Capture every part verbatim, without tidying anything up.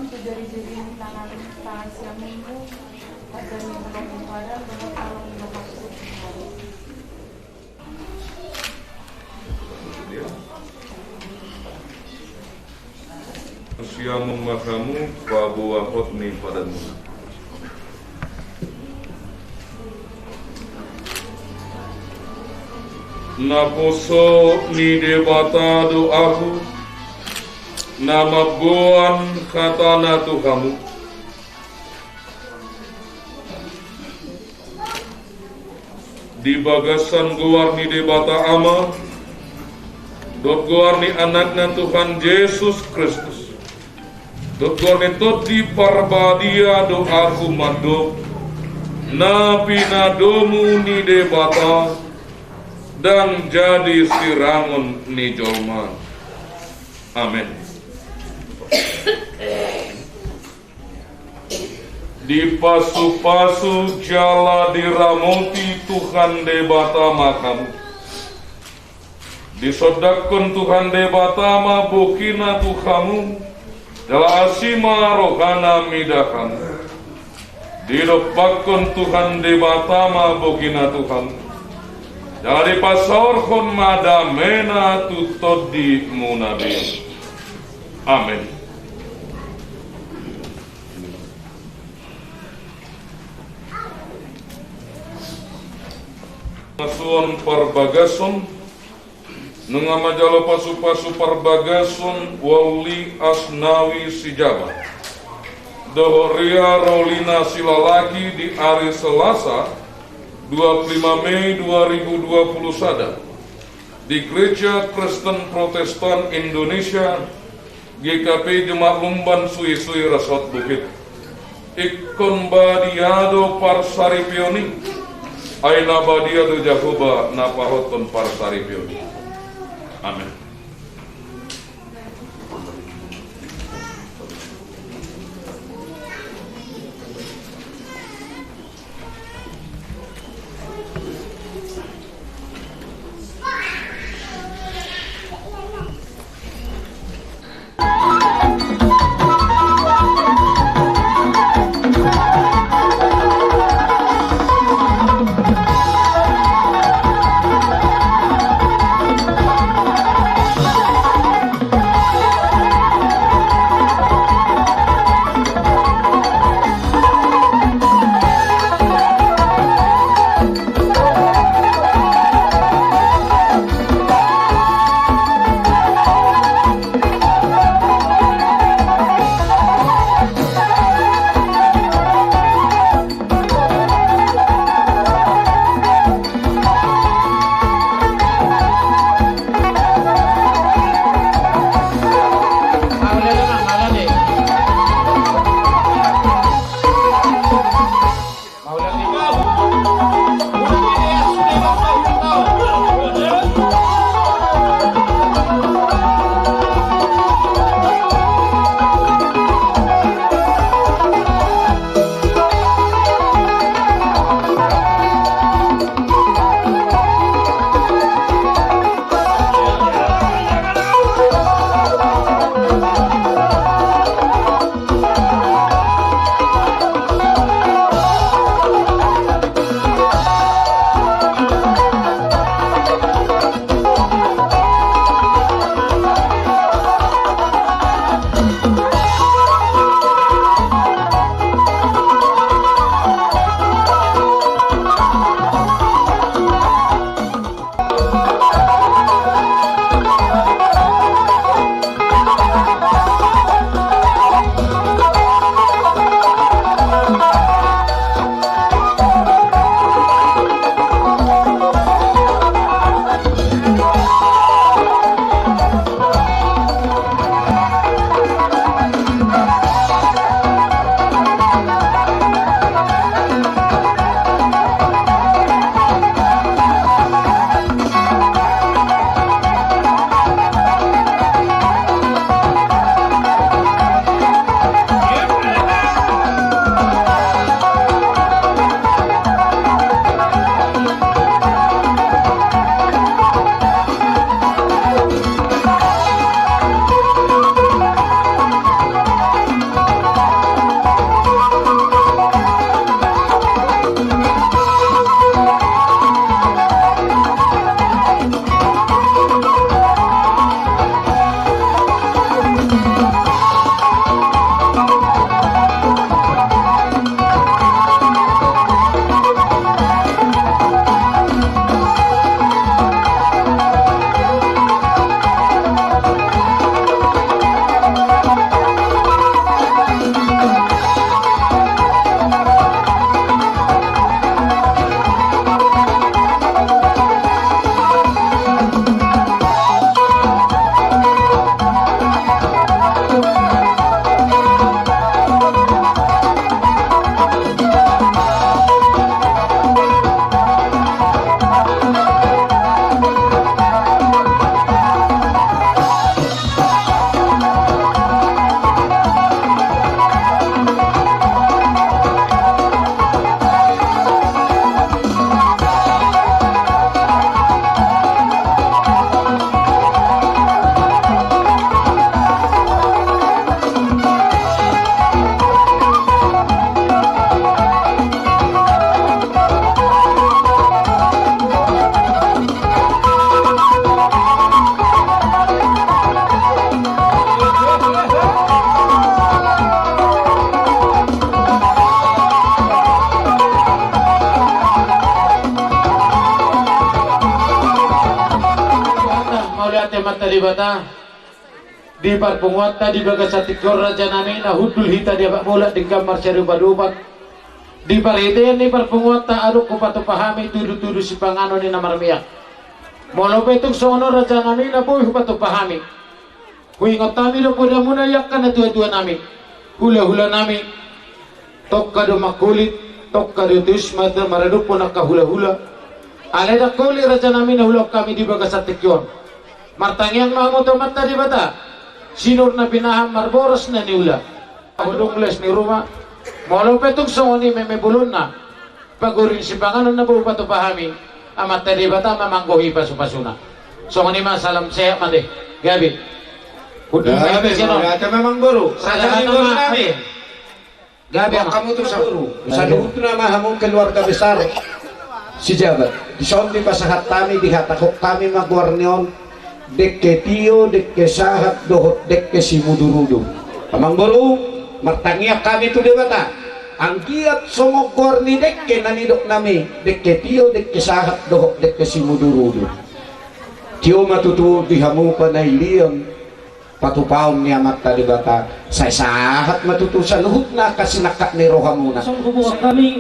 Jari-jari ni tangan, tangan siamunmu, jari ni ulang ni padan, dohot ulang ni padan. Siamun ma hamu paboahon ni padanmuna. Naposo ni Debata do ahu, na mamboan hatana tu hamu. Di bagasan goar ni Debata Ama, dohot goar ni Anakna Tuhan Jesus Kristus, dohot goar ni Tondi Parbadia do ahu mandok, na pinadomu ni Debata, ndang jadi sirangon ni jolma. Amen. Dipasupasu jala diramoti Tuhan Debata ma hamu. Disondangkon Tuhan Debata ma bogina tu hamu, jala asi ma rohana mida hamu. Didompakkon Tuhan Debata ma bogina tu hamu, jala dipasaorhon ma damena tu tondimuna be. Amen. Pasupasu parbagason, nunga manjalo pasupasu parbagason Wauli Asnawi Sijabat dohot Ria Rolina Silalaki di ari Selasa, dua puluh lima Mei dua ribu dua puluh sada, di Gereja Kristen Protestan Indonesia, G K P Jemaat Lumban Suisui Resort Bukit. Ingkon badia do parsaripeon i, ai na badia do Jahowa na pahothon parsaripeon i. Amen. Debata, di parpunguanta di bagasan tingki on, raja nami, na hundul hita di apak bolak denggan marsiadopan-dopan. Di parhitean ni parpunguanta adong hupatupa hami tudu-tudu sipanganon ni na marmiak. Molo pe tung songon on, raja nami, na boi hupatupa hami, huingot hami do podamuna i angka na tua-tua nami, hula-hula nami. Tongka do mangkulit, tongka do teus mata maradophon angka hula-hula. Alai ndang holit, raja nami, na hulaon hami di bagasan tingki on. Martangiang ma hamu tu Amanta Debata, sinur na pinahan, marboras na niula, hodong las ni ruma. Molo pe tung songon i meme bolonna, pagoring sipanganon na boi hupatupa hami, Amanta Debata ma manggohi pasu-pasuna. Songon i ma, salam sehat ma te. Gabe. Hundul ma. Gabe, mauliate ma, amangboru. Sada hata ma. Gabe, amang. Hamu tu saluhutna ma hamu keluarga besar Sijabat. Dison dipasahat hami, dihatahon hami ma goar ni on, dengke tio, dengke sahat dohot dengke simudur-udur. Amangboru, martangiang hami tu Debata, anggiat songon goar ni dengke na nidok nami, dengke tio, dengke sahat dohot dengke simudur-udur. Tio ma tutu di hamu panailion patupaon ni Amanta Debata, sai sahat ma tutu saluhutna angka sinangkap ni rohamuna. Songon huboan hami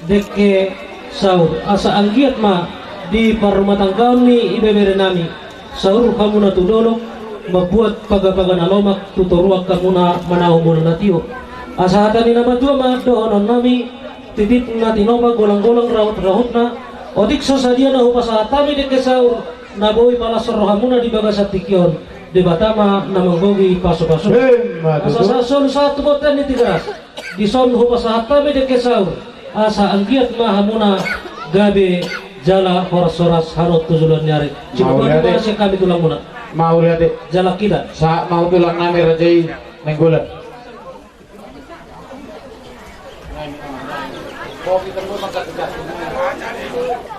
dengke saur, asa anggiat ma di parrumatanggaon ni ibebere nami, saur hamuna tu dolok, mambuat paga-paga na lomak, tu toruan hamuna manaon muna na tio. Asa hata ni na matua ma dohonon nami, titip na tinopa, golang-golang rahut-rahutna. Otik so sadia na hupasahat hami dengke saur, na boi palashon rohamuna di bagasan tingki on, Debata ma na manggohi pasu-pasu. Emma tutu. Asa sahat solu sahat tu bontean ni Tigaras. Dison hupasahat hami dengke saur, asa anggiat ma hamuna gabe jala horas-horas haroan tu joloan ni ari. Mauliate. Sian hami tulangmuna. Mauliate. Jala hita. Sahat ma tu tulang nami raja i Nainggolan.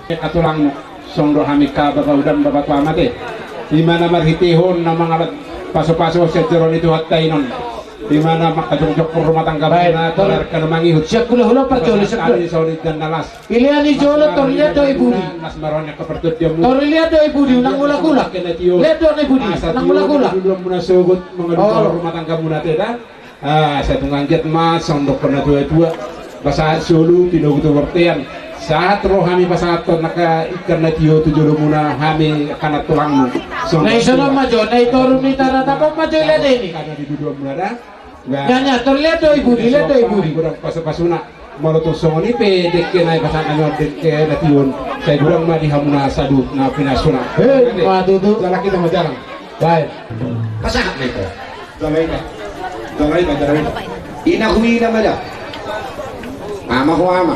Angka tulangmu, songon do hami angka bapa udan, bapa tua ma te, di mana marhitehon na mangalap pasu-pasu sian joro ni Tuhanta i non, di mana mangkajongjong rumah tangga. Baik, na tor-, torarka na mangihut. Sian hula-hula parjolo, sian hula. Songon i dan na las. Pilihan ni jolo, tor liat do i budi. Las maroni angka partondianmu. Tor liat do i budi, unang mulak-ulak. Liat do na i budi, unang mulak-ulak. Asa tio na duluan muna sogot mangalap rumah tanggamuna te da. Ah, sai tung anggiat ma songon dokkon na tua-tua. Pasahat solu, tinogu tu bortean. Sahat roha hami pasahathon angka ingkon na tio tu jolomuna, hami angka na tulangmu. Songon na i songon ma jo, na i toru ni taratap on ma jo i ladeni. Karena di dua muna da. Nga, nga, tor liat do i budi, liat do i budi. Godang pasu-pasuna. Molo tung songon i pe dengke na i pasahat nami on, dengke na tio on, sai godang ma di hamuna saluhut na pinasuna. Hei, ma tutu. Jalang hita ma jalang. Baik. Pasahat ma i pe. Jala ina. Jala ina, jala ina. Ina hu ina ma da. Ama hu ama.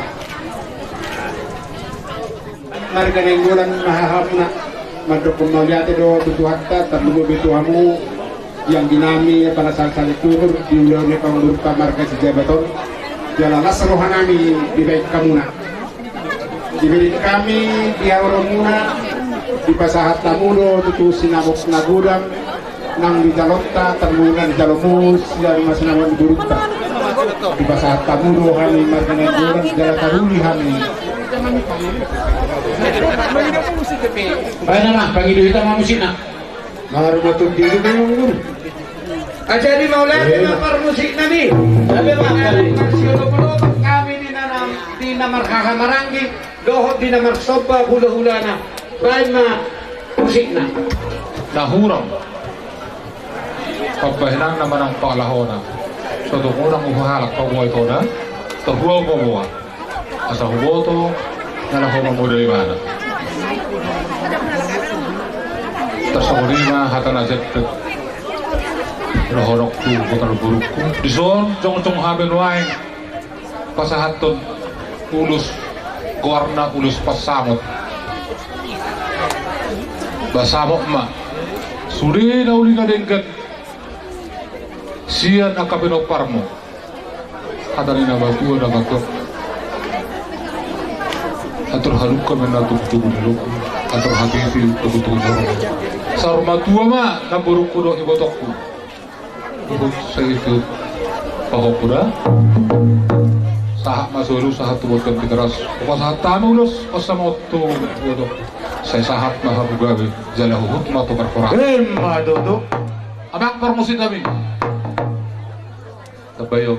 Marga Nainggolan ma hahamuna. Mandok mauliate do tu Tuhanta, tarlumobi tu hamu di anggi nami, apala sahali-sahali tuhor di ulaon ni pangurutta marga Sijabat on. Jala las roha nami dibahen hamuna. Dibahen hami di haoromuna, dipasahat hamu do tutu sinamot na godang nang di jalonta, tarlumobi na di jalomu sian masimangan di borunta. Dipasahat hamu do hami marga Nainggolan, jala taruli hami. Baen ma, pangido hita ma musikna. Marumah tunggi itu memang guru. Ah, jadi mauliate ma parmusik nami. Tapi ma, jadi marsiolop-olop hami di na, di na marhaha maranggi, dohot di na marsomba hula-hulana. Baen ma musikna. Na hurang pambahenanna manang pangalahona. So tung unang huhalak paboa i, tona. Torhua paboa. Asa huboto na laho mamodai ibana. Tarsongon i ma hata na jetpet. Dohononku, botohon borungku. Dison jongjong hape nuaeng pasahathon ulos, goarna ulos pansamot. Ba samot ma. Sude na uli na denggan sian angka pinomparmu. Hata ni na matua na mandok: Atur halumpang ma na tubu-tubu ni lombu, atur hatiti tubu-tubu ni lombu. Saur matua ma namborungku dohot ibotongku. Huhut sai tu pahompu da. Sahat ma solu, sahat tu bontean Tigaras. Hupasahat hami ulos pansamot tu ibotongku. Sai sahat ma hamu gabe, jala huhut ma tu parhorasan. Ima tutu. Amang parmusik nami. Tabayo.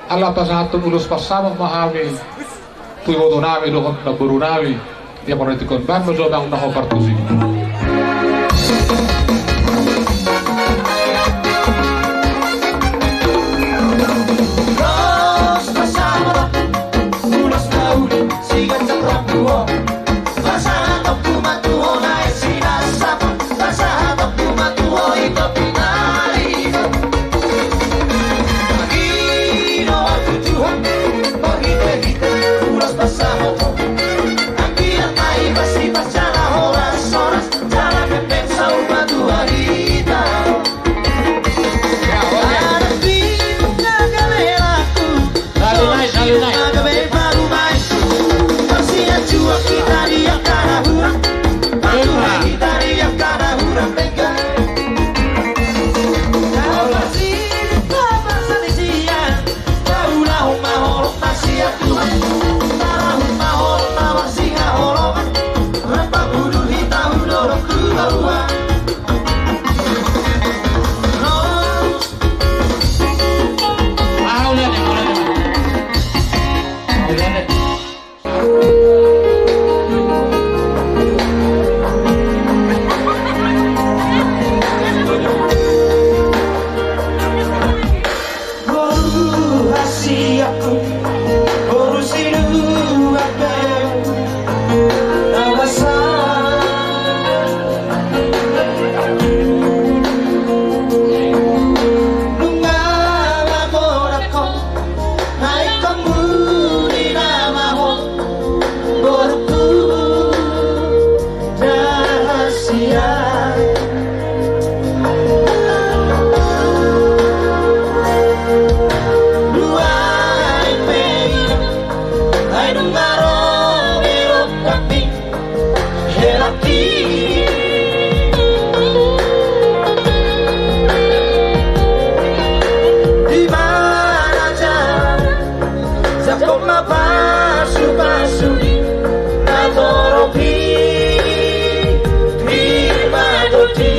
Ala pasahathon ulos pansamot ma hami tu iboto nami dohot namboru nami. Ia parhatikan ban ma jo amang na hombar tusi. Ulos pansamot, ulos na uli, sigancak rambu on. Pasahaton tu ma tu ho na i sinasap, pasahaton tu ma tu ho i topi na limo. Agi do on tu Tuhan, marhitehite ulos pansamot on. Anggiat ma i masipas jala horas-horas, jala pengpeng saur matua hita. Boru hasian, boru sinuan pe na basa. Nunga magodang ho, na ingkon muli nama ho, boruku. Rahasia. Nuaeng pe, ai nunga ro berok kami, helaki. Di mana jalan? Jangkon ma pasu-pasu ni na torop i, i ma toti.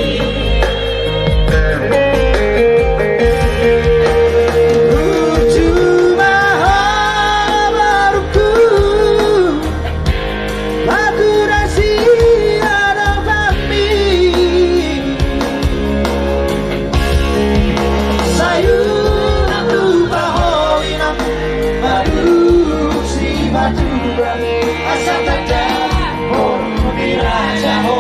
Burju ma ho boruku. Patura sian adopanmi. Sai unang lupa ho inang, madung sipatua. Asa tanda boru ni raja ho.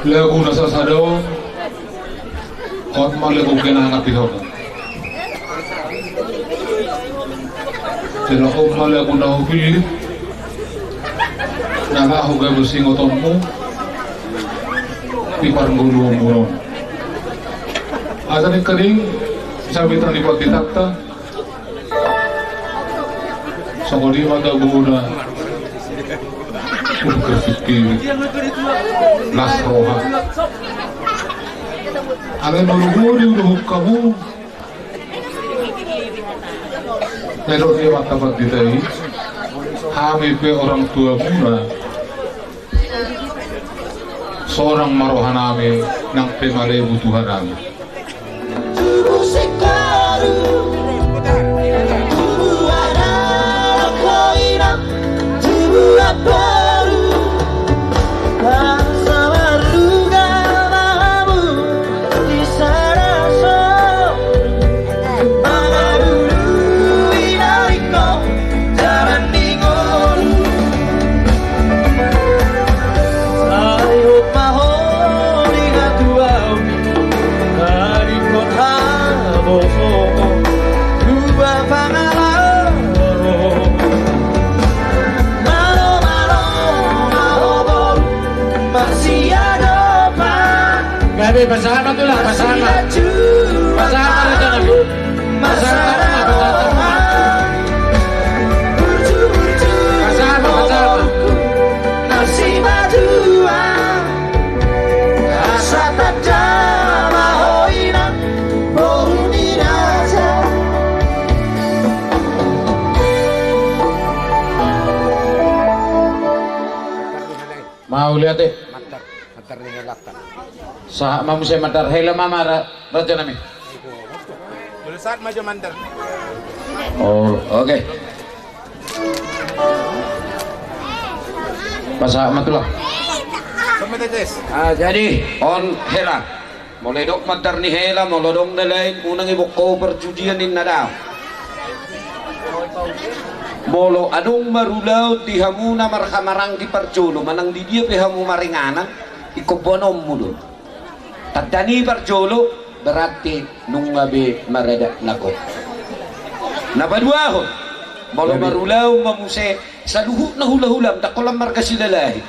Lagu na sasada on, on ma lagu kenangan di ho. Jala on ma lagu na hupillit, na laho gabe siingotonmu di parngoluonmu on. Asa ningkaning, sabita ni panditanta, Songon i ma tabona. Las roha. Alai molo boi do hamu. Nidok ni amanta pandita i, hami pe orang tuamuna. Sonang ma rohanami nang pe malebu Tuhanami. Tubu singkoru, tubu anak, tubu inang, tubu amangboru. Bangsa marga mahamu di sana so. Mangalului na ringkot jalan ni ngolu. Sai hot ma ho di natuaon, na ringkot habosongon, dua pangalaho. Malo, malo, malo, malo, masiadopan. Gabe, pasahat ma tulang, pasahat ma. Pasahat ma, raja nami. Pasahat ma, pasahat ma. Pasahat ma, pasahat ma. Mauliate. Mandar ni helanta. Sahat ma muse mandar hela ma, raja nami. Molo sahat ma jo mandar. Oh, oke. Pasahat ma tulang. Ah, jadi on hela. Molo didok mandar ni hela, molo adong na lain, unang iboan ho parjudian ninna da. Molo adong marulaon di hamu na marhahamaranggi parjolo, manang di dia pe hamu maringanan, ingkon boanonmu do. Tanda ni parjolo, berarti nunga be maradat na gok. Na paduahon, molo marulaon ma muse saluhutna hulahulam, ndang holan marga Silalahi.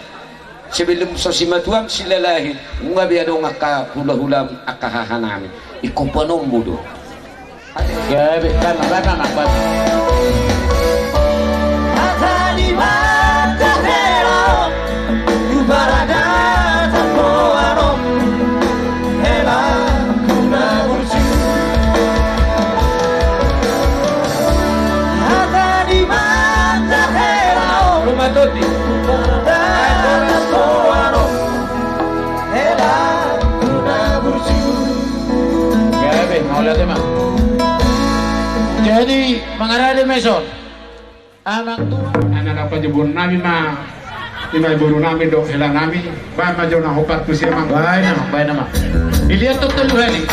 Sebelum so simatuam Silalahi, nunga be adong angka hulahulam, angka hahanami. Ingkon boanonmu do. Gabe, baen ma, baen ma, baen ma. Hata ni mandar hela on, tu paradaton boanon, hela tu na burju. Hata ni mandar hela on, rumah toti. Tu paradaton boanon, hela tu na burju. Gabe, mauliate ma. Jadi, mangarade ma ison. Amang tua. Anak apa jebon nami ma. Ima boru nami dohot hela nami. Baen ma jo na hombar tusi amang. Baen amang, baen amang. Dilihat tu tolu hali.